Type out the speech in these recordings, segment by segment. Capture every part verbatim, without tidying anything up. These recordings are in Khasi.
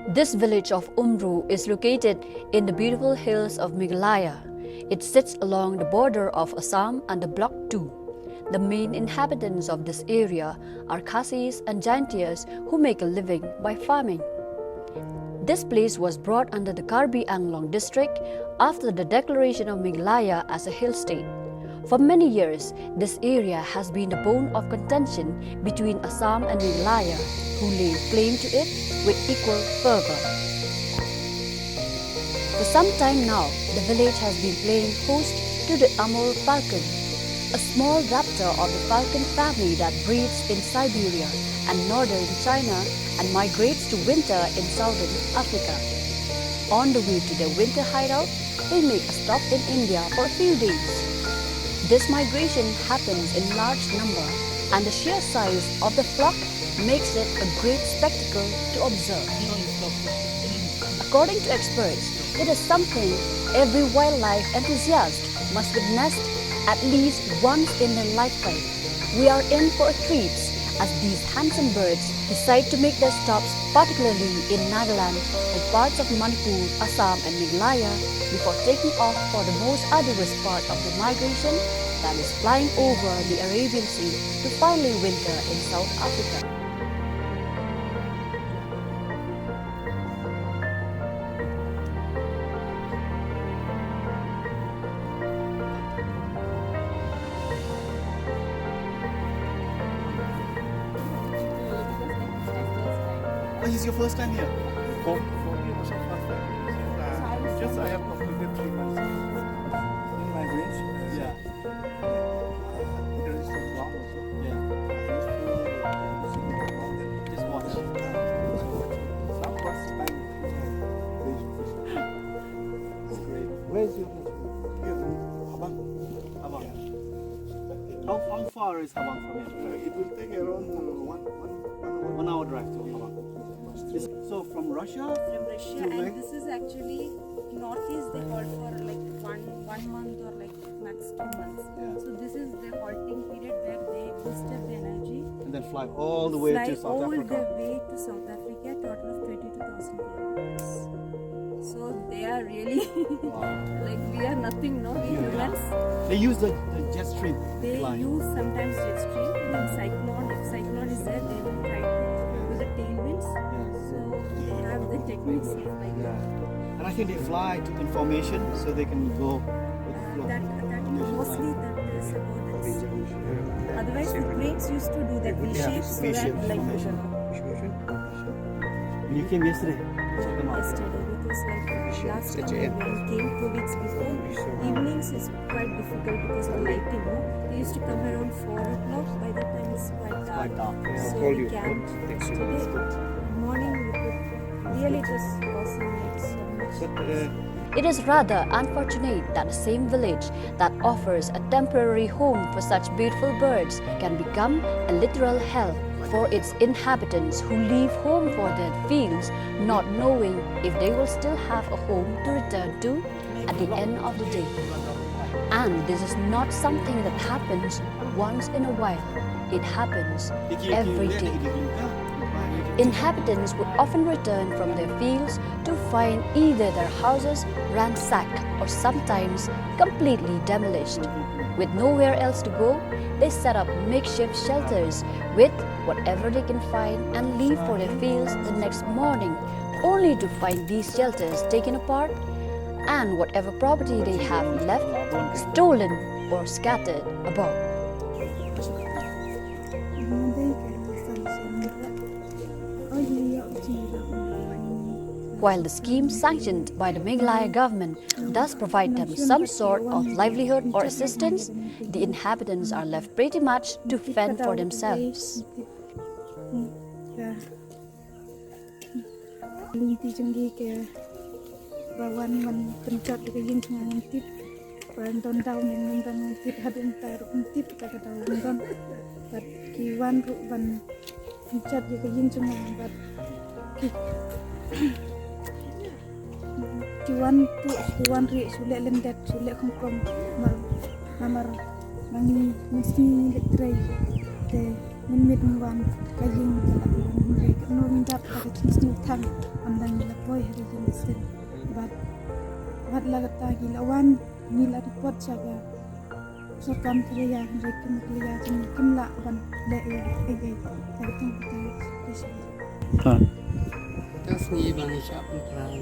This village of Umru is located in the beautiful hills of Meghalaya. It sits along the border of Assam and the Block two. The main inhabitants of this area are Khasis and Jaintias who make a living by farming. This place was brought under the Karbi Anglong district after the declaration of Meghalaya as a hill state. For many years, this area has been the bone of contention between Assam and Meghalaya, who lay claim to it with equal fervor. For some time now, the village has been playing host to the Amur falcon, a small raptor of the falcon family that breeds in Siberia and northern China and migrates to winter in southern Africa. On the way to their winter hideout, they make a stop in India for a few days. This migration happens in large number, and the sheer size of the flock makes it a great spectacle to observe. According to experts, it is something every wildlife enthusiast must witness at least once in their lifetime. We are in for a treat as these handsome birds decide to make their stops, particularly in Nagaland and parts of Manipur, Assam, and Meghalaya, before taking off for the most arduous part of the migration, that is flying over the Arabian Sea to finally winter in South Africa. Oh, is your first time here? For, for me, it was the first time. Since, uh, just I have completed three months in my range. Yeah. There is some ground also. Yeah. Just watch. Some parts time. Where is your place? Here, Habang. Habang. How, how far is Habang from here? Uh, it will take around, uh, one, one, one hour. One hour drive to Habang. So from Russia From Russia, to and Meg- this is actually northeast. They call for, like, one one month or, like, max two months. Yeah. So this is the halting period where they boost up the energy. And then fly all the way Fly to South all Africa. The way to South Africa, total of twenty-two thousand kilometers. So they are really Wow. like, we are nothing, no, we Yeah. humans. They use the, the jet stream They flying. Use sometimes jet stream, then cyclone. If cyclone is there, they will try to do the tailwinds. Yes. So they have the techniques of, like, Yeah. And I think they fly to information so they can go with the flow. That, that Information mostly flying. That is about this. Otherwise, the planes used to do that V shape so V that, shape like, formation. When you came yesterday, check them out. Yesterday, because, like, last time when we came two weeks before, evenings is quite difficult because of lighting, no? They used to come around four o'clock. By that time, it's quite dark. Quite dark. Yeah. So we camped yesterday. Morning, we could really just awesome, like, so much. But, uh, It is rather unfortunate that the same village that offers a temporary home for such beautiful birds can become a literal hell for its inhabitants, who leave home for their fields, not knowing if they will still have a home to return to at the end of the day. And this is not something that happens once in a while. It happens every day. Inhabitants would often return from their fields to find either their houses ransacked or sometimes completely demolished. With nowhere else to go, they set up makeshift shelters with whatever they can find and leave for their fields the next morning, only to find these shelters taken apart and whatever property they have left stolen or scattered about. While the scheme sanctioned by the Meghalaya government does provide them some sort of livelihood or assistance, the inhabitants are left pretty much to fend for themselves. Lynti jong ngi ki ba wan ban pynjot ïa ka ïing jong nga ngam tip. Ba don daw ne ngam don ngam tip, haduh mynta ruh ngam tip, kata ka daw ngam don. Bad ki wan ruh ban pynjot ïa ka ïing jong nga, bad ki, ki wan tuh, ki wan rieh, shu leh lyndet, shu leh khongpong. Namar, namar ma ngi mynsngi ngi leit trei. Te mynmiet ngi wan ka ïing ka la wan, hynrei katno ngin dap da ka jingsngewthuh, ynda ngi la poi ha ka ïing shisien. Bad, bad la kata ngi la wan, ngi la report sha ka sorkar Meghalaya, hynrei ka Meghalaya jong ngi kim lah ban leh ei ei. Ka ïing ka la wan. Ka sngi ba ngi shah pyntrang.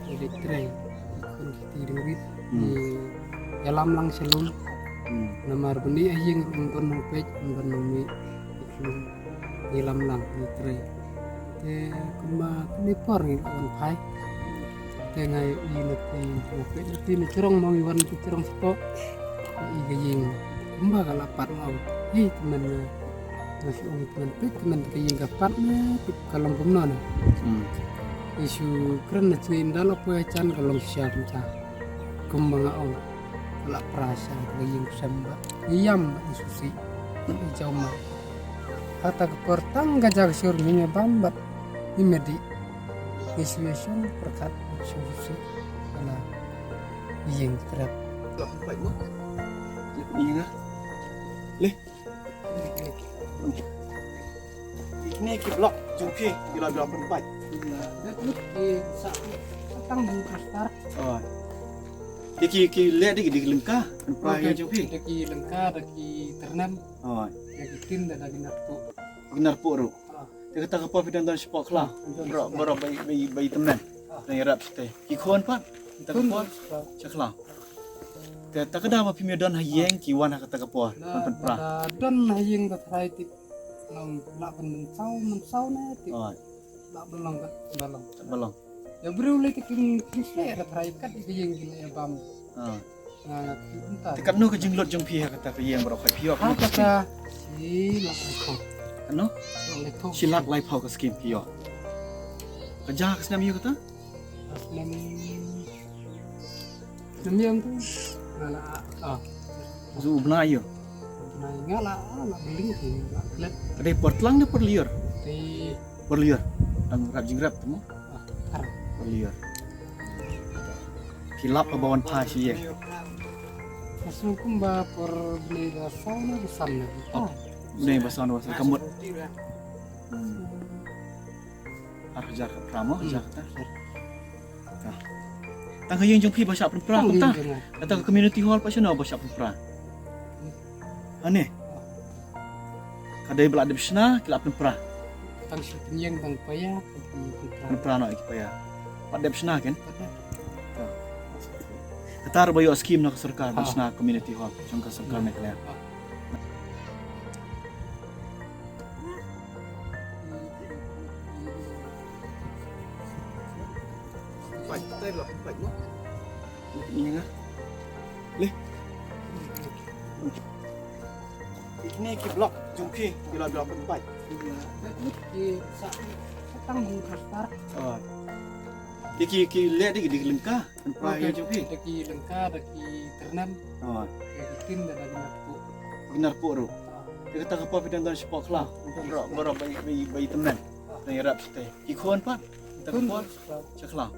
Ïa ki trei, ki khun ki kti dang rit. Hmm. Ïalam lang sha lum. Hmm. Namar ba ngi ïa ïing ruh ym don nongpeit, ym don nongmih. Ki lum, ïalam lang, ngi trei. Te kumba kane por ngi wan phai. Te nga ïohi na peit, na peit na peit na jrong, ma ngi wan na jrong shapoh. Ïohi ka ïing kumba ka la pat, ma ong, "Hei, tymmen, nga shu ong tymmen, peit tymmen, ka ïing ka pat ne, tip ka long kumno ne." Hmm. Ngi shu kren na jngai, ynda la poi jan ka long shisha kumta. Kumba nga ong, ka la pra sha ka ïing, ka sem bad ngi ïam bad ngi sngewsih bad ngi jaw ma. Hata ka por tang ka jaka shur ngi ïa bam bad ngi medi. Ngi shu ïa shong pyrkhat bad shu sngewsih. Ka la ïing krep. Lok pynpait mo. Ïing ah. Leh. Kine ki block jong phi ki la, ki la pynpait. Ki sa tang ban plaster. Oh. Ki, ki, ki leh da ki, da ki lyngka, pynpra. Okay. Jong phi da ki lyngka, da ki tyrnem. Oh. Da ki tin, da, da ki narpuh. Ki narpuh ruh. Ah. Te kata ka por phi dang don shapoh khlaw. Ah, don shapoh. Baroh, baroh ba i, ba i, ba i tymmen. Ah. Dang ïarap shatei. Ki khun pat. Kata ka por sha khlaw. Te kata ka daw ba phim ïa don ha ïing, ki wan ha kata ka por ban pynpra. Da don ha ïing da trai tip. Nang lah ban mynsaw, mynsaw ne tip. Oh. Lah ban long kat ba long. Kat ba long. Ïa briew lei te kin, kin sleh da trai kat ïa ka ïing ki la ïa bam. Ah. Nga, nga, kumta. Te katno ka jinglut jong phi ha kata ka ïing baroh khoit phi ïoh? Ha kata shi lak laiphew. Katno? Shi lak laiphew. Shi lak laiphew ka skim phi ïoh. Ka jia ka snem ïoh kata? Ka snem, snem ïoh tu nga la, ah. Zu bnai ïoh. Bnai nga la, ah, la building tu, la klet. Ka dei por tlang ne por lyiur? Dei por lyiur. Dang rep jingrep tu mo? Ah, kar. Por lyiur. Phi lap ka ba wan phai shi ïing? Nga sngew kumba por bnai ba saw ne ba san ne. Oh, bnai ba saw ne ba san ka mut. Hmm. Ar hajar khatphra mo, hmm, hajar khatphra. Ka. Tang ka ïing jong phi ba shah pynpra, tang kumta? Ïing jong nga. Kata ka community hall pat shano ba shah pynpra? Hangne. Ka dei ba la dep shna ki la pynpra. Tang shu pynïeng tang paia, pynpra. Pynpra noh ïa ki paia. Pat dep shna ken? Pat dep. Kata ruh ba ïoh skim na ka sorkar ban shna community hall jong ka sorkar Meghalaya. Pynpait, pynpait mo. Ni nga. Leh. Kine ki block jong phi ki la, ki la pynpait. Ki sa, sa tang ban plaster. Oh. Ki, ki, ki leh da ki, da ki lyngka, pynpra. Okay. Jong phi da ki lyngka, da ki tyrnem. Oh. Da ki tin, da, da ki narpuh. Ki narpuh ruh. Ah. Te kata ka por phi dang don shapoh khlaw. Baroh, baroh ba i, ba i, ba i tymmen. Ah. Dang ïarap shatei. Ki khun pat. Kata ka por sha khlaw.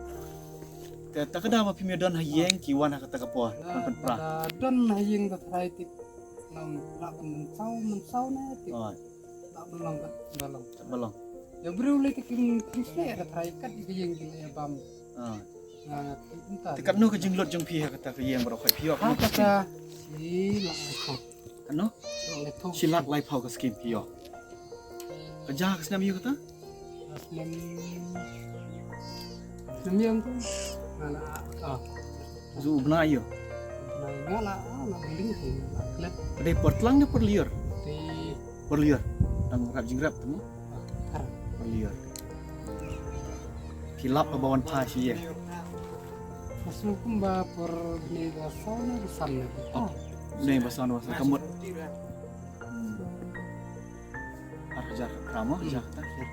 Te kata ka daw ba phim ïa don ha ïing, ki wan ha kata ka por ban pynpra. Da don ha ïing da trai tip. Nang lah ban mynsaw, mynsaw ne tip. Oh. Lah ban long kat ba long. Kat ba long. Ïa briew lei te kin, kin sleh da trai kat ïa ka ïing ki la ïa bam. Ah. Nga, nga, kumta. Te katno ka jinglut jong phi ha kata ka ïing baroh khoit phi ïoh? Ha kata shi lak laiphew. Katno? Shi lak laiphew. Shi lak laiphew ka skim phi ïoh. Ka jia ka snem ïoh kata? Ka snem, snem ïoh tu nga la, ah. Zu bnai ïoh. Bnai nga la, ah, la building tu, la klet. Ka dei por tlang ne por lyiur? Dei por lyiur. Dang rep jingrep tu mo? Ah, kar. Por lyiur. Phi lap ka ba wan phai shi ïing? Nga sngew kumba por bnai ba saw ne ba san ne. Oh. Bnai ba saw ne ba san ka mut. Hmm. Ar hajar khatphra mo, hmm, hajar khatphra.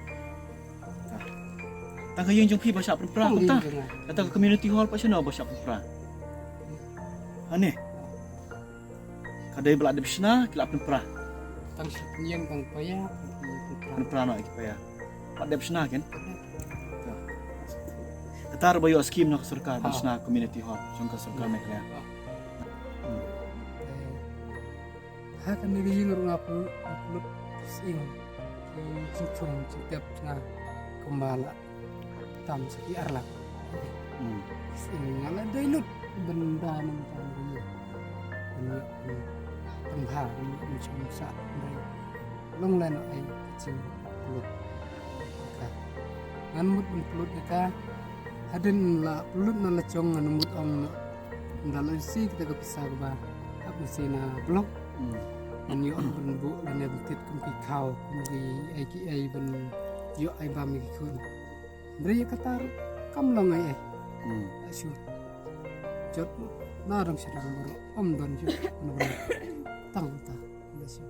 Tang ka ïing jong phi ba shah pynpra, tang ka ïing jong nga. Kata ka community hall pat shano ba shah pynpra? Hangne. Ka dei ba la dep shna ki la pynpra. Tang shu pynïeng tang paia, pynpra. Pynpra noh ïa ki paia. Pat dep shna ken? Pat dep. Kata ruh ba ïoh skim na ka sorkar ban shna community hall jong ka sorkar Meghalaya. Hmm. Ha kane ka ïing ruh nga pynlut, pynlut sying ki jingthung jingtep jong nga kumba la tam sa ki ar lak. Hmm. Sying nga la dei lut ban da nang jong ka ïing. Ban ïoh ban pynbha ban ïoh ban shong sah ban dei. Long lano ai ka jingpynlut. Ka ngan mut ban pynlut ka. Hadien la pynlut na la jong ngan mut ong na da la si kita ka pisa kaba hap masi na block. Hmm. Ngan ïoh ban buh lane ban tit kum ki khaw kum ki ei ki ei ban ïoh ai bam ïa ki khun. Hynrei ïa kata ruh kam long ei ei. Hmm. Ashu jot na dang shu dang baroh ym don shu. Tang ta. Ashu.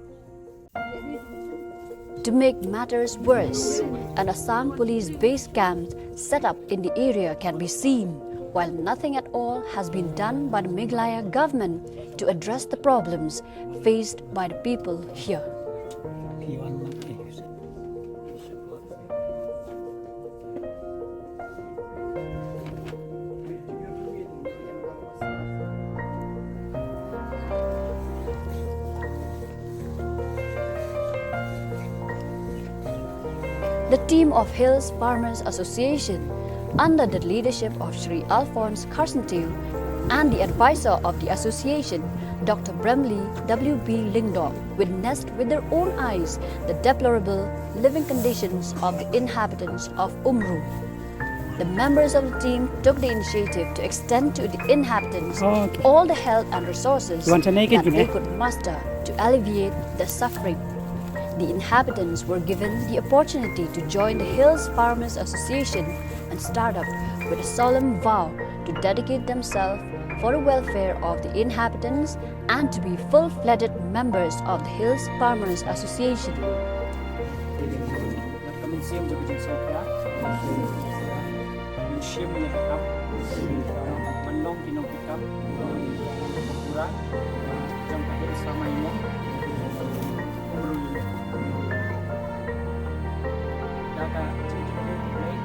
To make matters worse, an Assam police base camp set up in the area can be seen, while nothing at all has been done by the Meghalaya government to address the problems faced by the people here. The team of Hills Farmers Association, under the leadership of Shri Alphonse Carcentail and the advisor of the association, Doctor Bremley W B Lyngdoh, witnessed with their own eyes the deplorable living conditions of the inhabitants of Umru. The members of the team took the initiative to extend to the inhabitants Okay. all the help and resources You want to make it, that you they know? could muster to alleviate their suffering. The inhabitants were given the opportunity to join the Hills Farmers Association and start up with a solemn vow to dedicate themselves for the welfare of the inhabitants and to be full-fledged members of the Hills Farmers Association. Ka mynsiem jong ka jingsngewkhia, mynsiem ïa ka kam, ban long ki nongtrei kam, pura jong ka Hills Farmers Union, Umru Union. Da ka jingkyrkhu U Blei,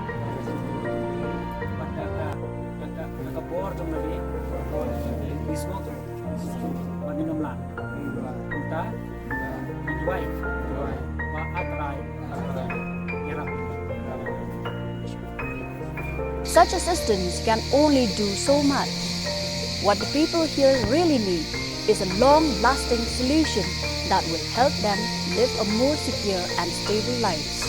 bad da ka, da ka, da ka bor jong U Blei, ngi sngewthuh ba ngin ym lah. Kumta, ngi duwai ba A Trai, A Trai ïarap. Such assistance can only do so much. What the people here really need is a long-lasting solution that will help them live a more secure and stable lives.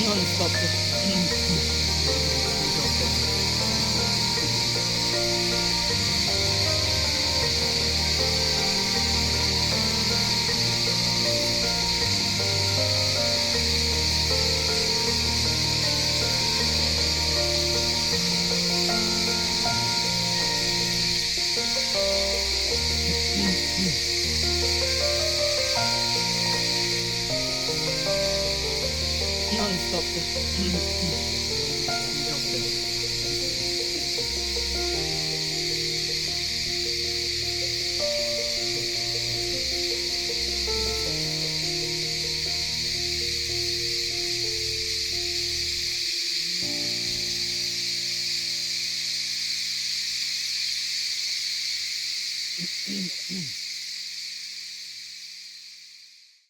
Non-stop. Non-stop.